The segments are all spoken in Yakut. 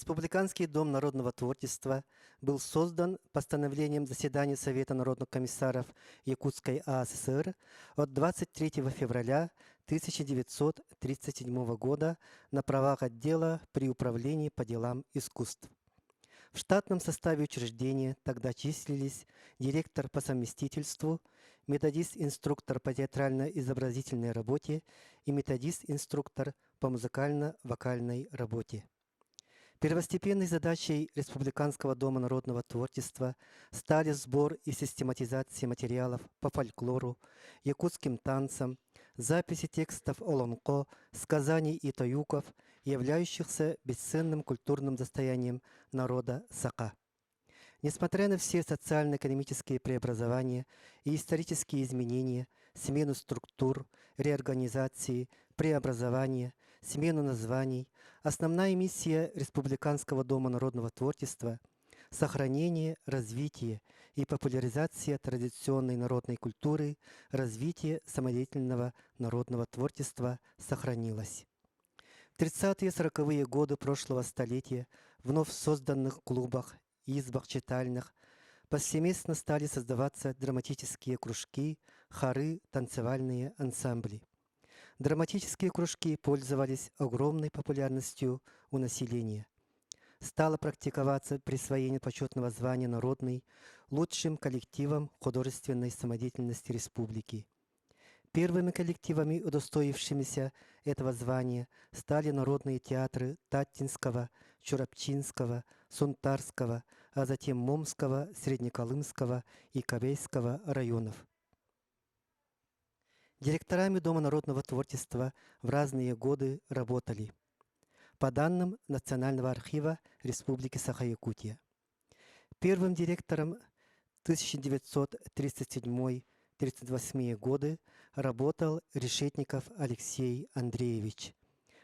Республиканский дом народного творчества был создан постановлением заседания Совета народных комиссаров Якутской АССР от 23 февраля 1937 года на правах отдела при Управлении по делам искусств. В штатном составе учреждения тогда числились директор по совместительству, методист-инструктор по театрально-изобразительной работе и методист-инструктор по музыкально-вокальной работе. Первостепенной задачей Республиканского дома народного творчества стали сбор и систематизация материалов по фольклору, якутским танцам, записи текстов олонхо, сказаний и тоюков, являющихся бесценным культурным достоянием народа Сака. Несмотря на все социально-экономические преобразования и исторические изменения, смену структур, реорганизации, преобразования, смену названий, основная миссия Республиканского дома народного творчества – сохранение, развитие и популяризация традиционной народной культуры, развитие самодеятельного народного творчества сохранилось. В 30-е-40-е годы прошлого столетия вновь созданных клубах, избах читальных повсеместно стали создаваться драматические кружки, хоры, танцевальные ансамбли. Драматические кружки пользовались огромной популярностью у населения. Стало практиковаться присвоение почетного звания «Народный» лучшим коллективам художественной самодеятельности республики. Первыми коллективами, удостоившимися этого звания, стали народные театры Таттинского, Чурапчинского, Сунтарского, а затем Момского, Среднеколымского и Кавейского районов. Директорами Дома народного творчества в разные годы работали. По данным Национального архива Республики Саха-Якутия. Первым директором 1937-38 годы работал Решетников Алексей Андреевич.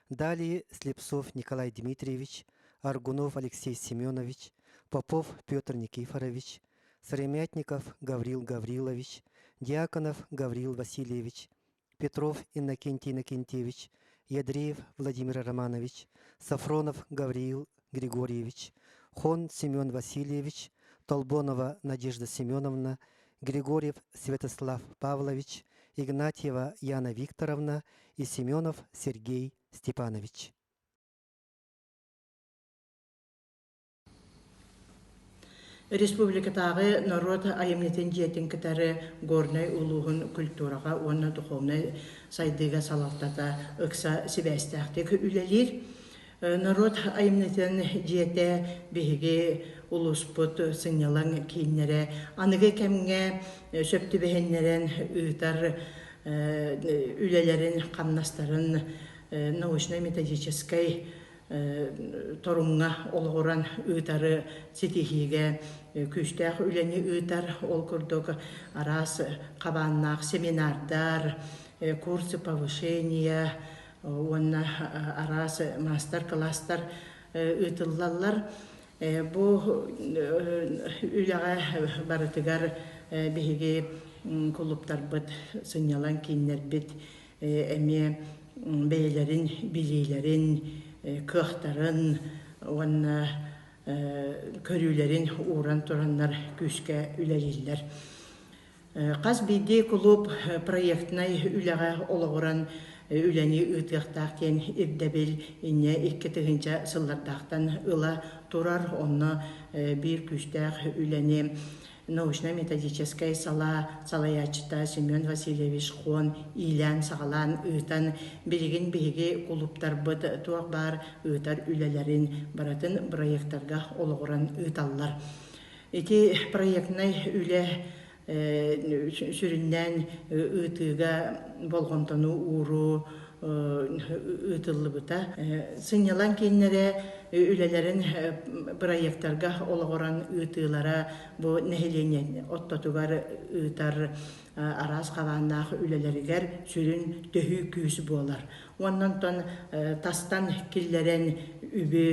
Далее Слепцов Николай Дмитриевич, Аргунов Алексей Семенович, Попов Петр Никифорович, Сыромятников Гаврил Гаврилович, Дьяконов Гаврил Васильевич, Петров Иннокентий Иннокентьевич, Ядреев Владимир Романович, Сафронов Гавриил Григорьевич, Хон Семен Васильевич, Толбонова Надежда Семеновна, Григорьев Святослав Павлович, Игнатьева Яна Викторовна и Семенов Сергей Степанович. Республикатааҕы норуот айымньытын дьиэтин кытары Горнай улууһун культураҕа уонна духовнай сайдыыга салалтата ыкса сибээстээхтик үлэлиир. Норуот айымньытын дьиэтэ биһиги улууспут сынньалаҥ кииннэрэ аныгы кэмҥэ сөп түбэһиннэрэн ыытар үлэлэрин, хамнастарын научнай-методическай торумҥа олоҕуран ыытары ситиһиигэ күүстээх үлэни ыытар. Ол курдук араас хабааннаах семинардар, курсы повышения уонна араас маастар-кылаастар ыытыллаллар. Бу үлэҕэ барытыгар биһиги кулууптарбыт, сынньалаҥ кииннэрбит эмиэ бэйэлэрин билиилэрин, кыахтарын уонна көрүүлэрин ууран тураннар күүскэ үлэлииллэр. Хас биирдии кулууп проектнай үлэҕэ олоҕуран үлэни ыытыахтаах диэн ирдэбил инньэ 2000 сыллардаахтан ыла турар. Онно биир күүстээх үлэни научнай-методическай салаа салайааччыта Семен Васильевич Хон иилээн-саҕалаан ыытан, билигин биһиги кулууптарбыт туох баар ыытар үлэлэрин барытын бырайыактарга олоҕуран ыыталлар. Ити проектнай үлэ сүрүннээн ыытыыга болҕомтону ууруу ыытыллыбыта. Сынньалаҥ кииннэрэ үлэлэрин бырайыактарга олоҕуран ыытыылара бу нэһилиэнньэ ортотугар ыытар араас хабааннаах үлэлэригэр сүрүн төһүү күүс буолар. Уонна онтон тастан киллэрэн үбү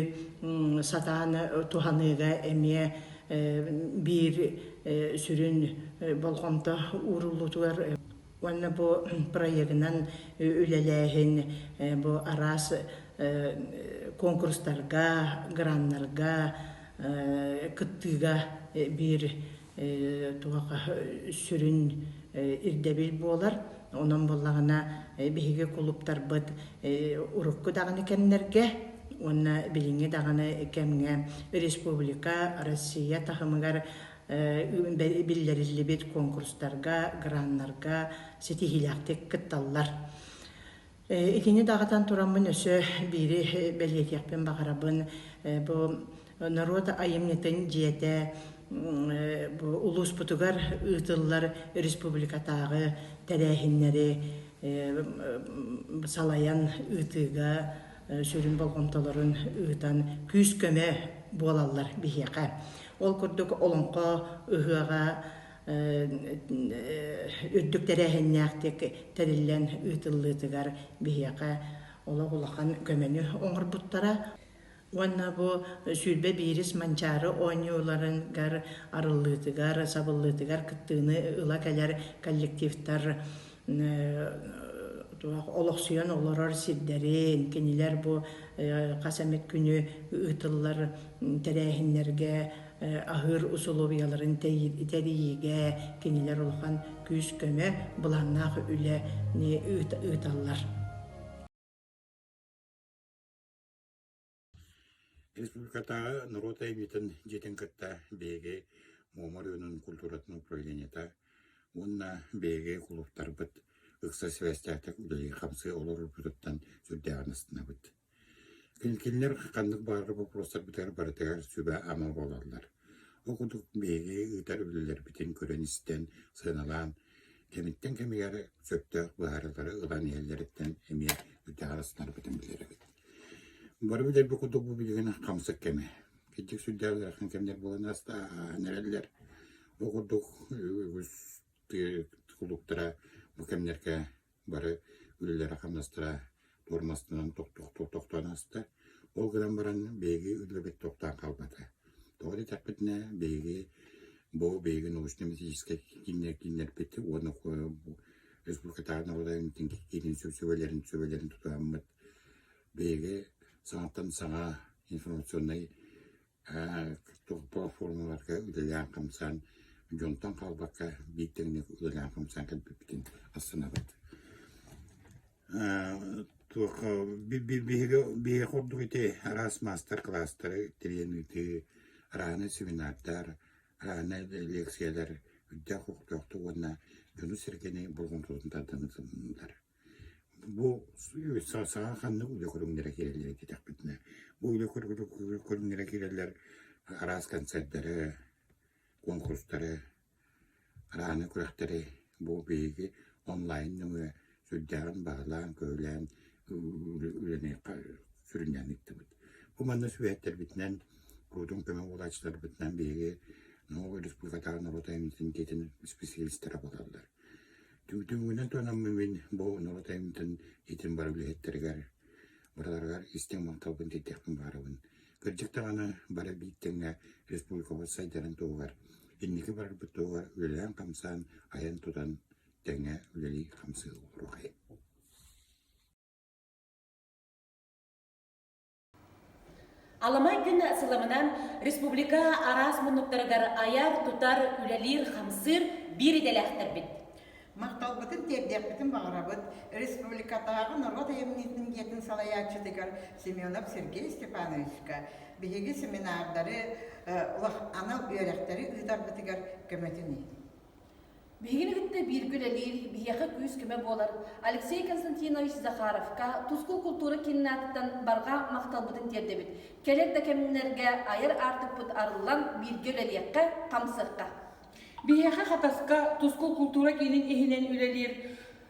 сатаан туһаныыга эмиэ биир сүрүн болҕомто ууруллуутугар уонна бу проегынан үлэлээһин бу араас конкурстарга, граннарга кыттыыга биир туох сүрүн ирдэбил буолар. Онон буоллаҕына биһиги кулууптарбыт урукку даҕаны кэмнэргэ уонна билиҥҥи даҕаны кэмҥэ республика, Россия таһымыгар биллэриллибит конкурстарга, граннарга ситиһиилээхтик кытталлар. Итини даҕатан тураммын өссө биири бэлиэтиэхпин баҕарабын. Бу норуот айымньытын дьиэтэ бу улууспутугар ыытыллар республикатааҕы тэрээһиннэри салайан ыытыыга сүрүн болҕомтолорун ыытан күүс-көмө буолаллар биһиэхэ. Ол курдук Олоҥхо ыһыаҕа үрдүк тэрээһиннээхтик тэриллэн ыытыллыытыгар биһиэхэ олох улахан көмөнү оҥорбуттара. Уонна бу 21-ис Манчаары оонньууларыгар арыллыытыгар, сабыллыытыгар кыттыыны ыла кэлэр коллективтар олохсуйан олорор сирдэрин, кинилэр бу хас эмит күнү ыытыллар тэрээһиннэргэ аһыыр усулуобуйаларын тэрийиигэ кинилэр улахан күүс-көмө, былааннаах үлэни ыыталлар. Республикатааҕы норуот айымньытын дьиэтин кытта биһиги Муома оройуонун культуратын управлениета уонна биһиги кулууптарбыт ыкса сибээстээхтик үлэлии-хамсыы олорорбутуттан сүрдээҕин астынабыт. Кинилэр ханнык баҕарар боппуруостарбытыгар барытыгар сүбэ-ама буолаллар. Ол курдук биһиги ыытар үлэлэрбитин көрөн-истэн, сыаналаан, кэмиттэн кэмигэр сөптөөх быһаарыылары ылан иһэллэриттэн эмиэ үрдээх астынарбытын билэбит. Бары билэрбит курдук бу билигин хамсык кэмэ. Кырдьык сүрдээх ыарахан кэмнэр буолан ааһан эрэллэр. Ол курдук үгүс кулууптара бу кэмнэргэ бары үлэлэрэ-хамнастара туормастанан тохтоон ааста. Ол гынан баран биһиги үлэбит тохтоон хаалбата. Тоҕо диэтэхпитинэ, биһиги бу биһиги научно-методическай кииннэрбит уонна республикатааҕы норуот айымньытын киинин сүбэлэрин сүбэлэрин тутуһаммыт биһиги саҥаттан саҥа информационнай платформаларга үлэлээн-хамсаан, дьонтон хаалбакка биир тэҥник үлэлээн-хамсаан кэлбиппитин астынабыт. Туох биһиги биһиэхэ ордук ити араас маастар-кылаастары тэрийэн ыытыы, арааһынай семинардар, арааһынай лекциялар үрдээх көхтөөхтүк уонна дьону-сэргэни болҕомтотун тардан ыытылыннылар. Бу саҥа ханнык үлэ көрүҥнэрэ киирэллэр диэтэхпитинэ, бу үлэ көрүҥнэрэ киирэллэр араас концердары, куонкурустары, арааһынай күрэхтэри бу биһиги онлайн нөҥүө сүрдээҕин баһылаан-көһүлээн үлэни сүрүннээн ыыттыбыт. Бу манна сүбэһиттэрбитинэн, куруутун көмө буолааччыларбытынан биһиги республикатааҕы норуот айымньытын дьиэтин специалистара буолаллар. Түмүгүнэн туһанаммын мин бу норуот айымньытын иитин бары үлэһиттэригэр барыларыгар истиҥ махталбын тиэрдиэхпин баҕарабын. Кырдьык даҕаны бары биир тэҥҥэ республикабыт сайдарын туһугар, инники барарбыт туһугар үлэлээн-хамсаан, айан-тутан тэҥҥэ үлэлии-хамсыы олоруохайын. Аламай күн сыламынан республика араас муннуктарыгар айар-тутар, үлэлиир-хамсыыр биир идэлээхтэрбит. Махталбытын тиэрдиэхпитин баҕарабыт республикатааҕы норуот айымньытын дьиэтин салайааччытыгар Семенов Сергей Степановичка биһиги семинардары, анал үөрэхтэри ыытарбытыгар көмөтүн иһин. Биһигини кытта бииргэ үлэлиир, биһиэхэ күүс-көмө буолар Алексей Константинович Захаровка Тускул култуура киинин аатыттан барҕа махталбытын тиэрдэбит. Кэлэр да кэмнэргэ айар аартыкпыт арыллан бииргэ үлэлиэххэ, хамсыахха. Биһиэхэ Хатаска Тускул култуура киинин иһинэн үлэлиир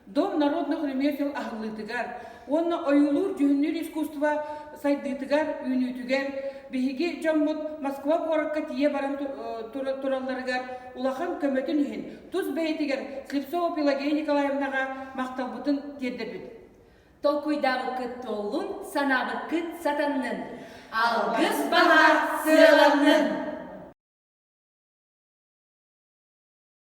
Дом народных ремесел аһыллыытыгар уонна ойуулуур-дьүһүннүүр искусство сайдыытыгар, үүнүүтүгэр биһиги дьоммут Москва куоракка тиийэ баран туралларыгар улахан көмөтүн иһин тус бэйэтигэр Слепцова Пелагея Николаевнаҕа махталбытын тиэрдэбит. Толкуйдаабыккыт туоллун, санаабыккыт сатаннын! Алгыс баһа сыаланнын!